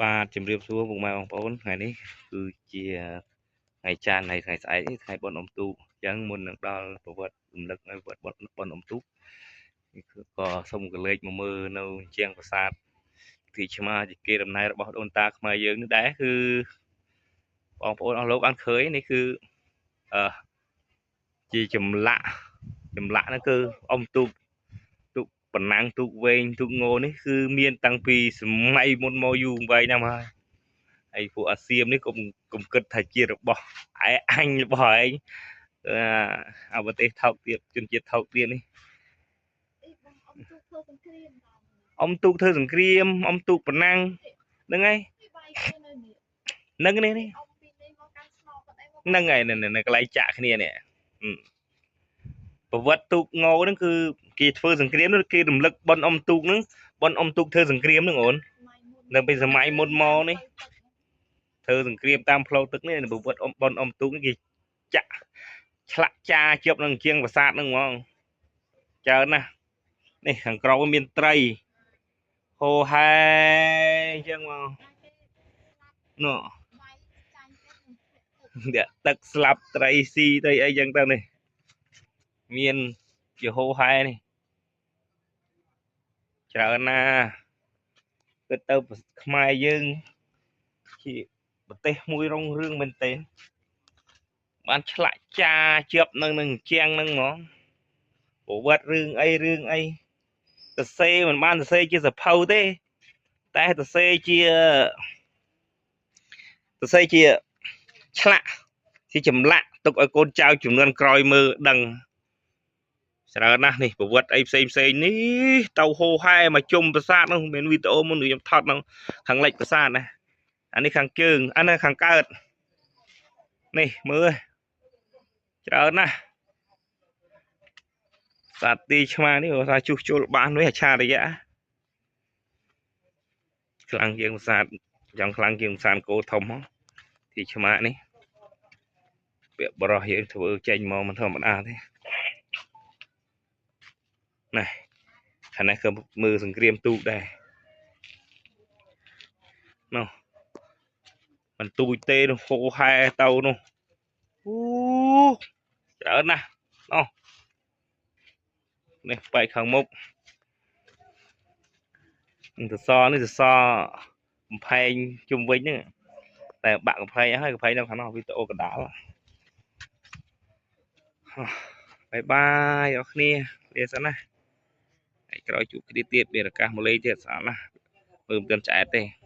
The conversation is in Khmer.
បាទជំរាបសួរពុកម៉ែបងប្អូនថ្ងៃនេះគឺជាថ្ងៃច័ន្ទហើយថ្ងៃស្អែកនេះថ្ងៃបុណ្យអុំទូកអញ្ចឹងមុននឹងដល់ប្រវត្តិរំលឹកនៅវត្តបុណ្យអុំទូកក៏សូមកលេចមកមើលនៅជាងប្រាសាទទីឆ្មាជាគេដំណែរបស់ដូនតាខ្មែរយើងនេះដែរគឺបងប្អូនអស់លោកបានឃើញនេះគឺអឺជាចម្លាក់ហ្នឹងគឺអុំទូកទូកប៉ុណ្ណឹងទូកវែងទូកងនេះគឺមានតាំងពីសម័យមុនមកយូរវែងណាស់ហើយហើយពួកអាសៀមនេះកុំគិតថាជារបស់ឯអញរបស់ឯងអាប្រទេសថោកទាបជនជាតិថោកទាបនេះអុំទូកធ្វើសង្គ្រាមអុំទូកប៉ុណ្ណឹងហ្នឹងហើយហ្នឹងនេះហ្នឹងហើយនៅកន្លែងចាក់គ្នានេះប្រវត្តិទូកងហ្នឹងគឺគេធ្វើសង្គ្រាមនោះគេរំលឹកបុណ្យអុំទូកហ្នឹងបុណ្យអុំទូកធ្វើសង្គ្រាមហ្នឹងអូននៅពីសម័យមុនមកនេះធ្វើសង្គ្រាមតាមផ្លូវទឹកនេះប្រវត្តិបុណ្យអុំទូកនេះគេចាក់ឆ្លាក់ចាជាប់នឹងជាងប្រាសាទហ្នឹងហ្មងច្រើនណាស់នេះខាងក្រៅមានត្រីហូហែអញ្ចឹងមកនោះទឹកស្លាប់ត្រីស៊ីត្រីអីចឹងទៅនេះមានជាហូហែនេះច្រើនណាស់គិតទៅខ្មែរយើងជាប្រទេសមួយរុងរឿងមែនទែនបានឆ្លាក់ចាជាប់នឹងនឹងជាងនឹងហ្មងប្រវត្តិរឿងអីសរសេរមិនបានសរសេរជាសភៅទេតែសរសេរជាឆ្លាក់ជាចម្លាក់ទុកឲ្យកូនចៅចំនួនក្រោយមើលដឹងច្រើនណាស់នេះប្រវត្តិអីផ្សេងនេះទៅហូហែមកជុំប្រាសាទនោះមានវីដេអូមុនខ្ញុំថតនៅខាងលិចប្រាសាទណាអានេះខាងជើងអានេះខាងកើតនេះមើលច្រើនណាស់សាទទីឆ្មានេះបើថាជួសជុលបានវិញអច្ឆរិយៈខ្លាំងជាងប្រាសាទចង់ខ្លាំងជាងប្រាសាទគោធំហ៎ទីឆ្មានេះពាក្យបរោះយើងធ្វើចេញមកមិនធម្មតាទេណែខាងនេះក៏មើលសង្គ្រាមទូកដែរនោះមិនទូចទេនោះហូហែទៅនោះអូច្រើនណាស់នោះនេះបែកខាងមុខសសរនេះសសរកំផែងជុំវិញហ្នឹងតែបាក់កំផែងហើយកំផែងនៅខាងនោះវីដេអូកដាលបាយបាយអរគ្នាលាសិនណាហើយក្រោយជួបគ្នាទៀតមានឱកាសមកលេងទៀតស្អាតណាស់មើលមិនទាន់ឆ្អែតទេ។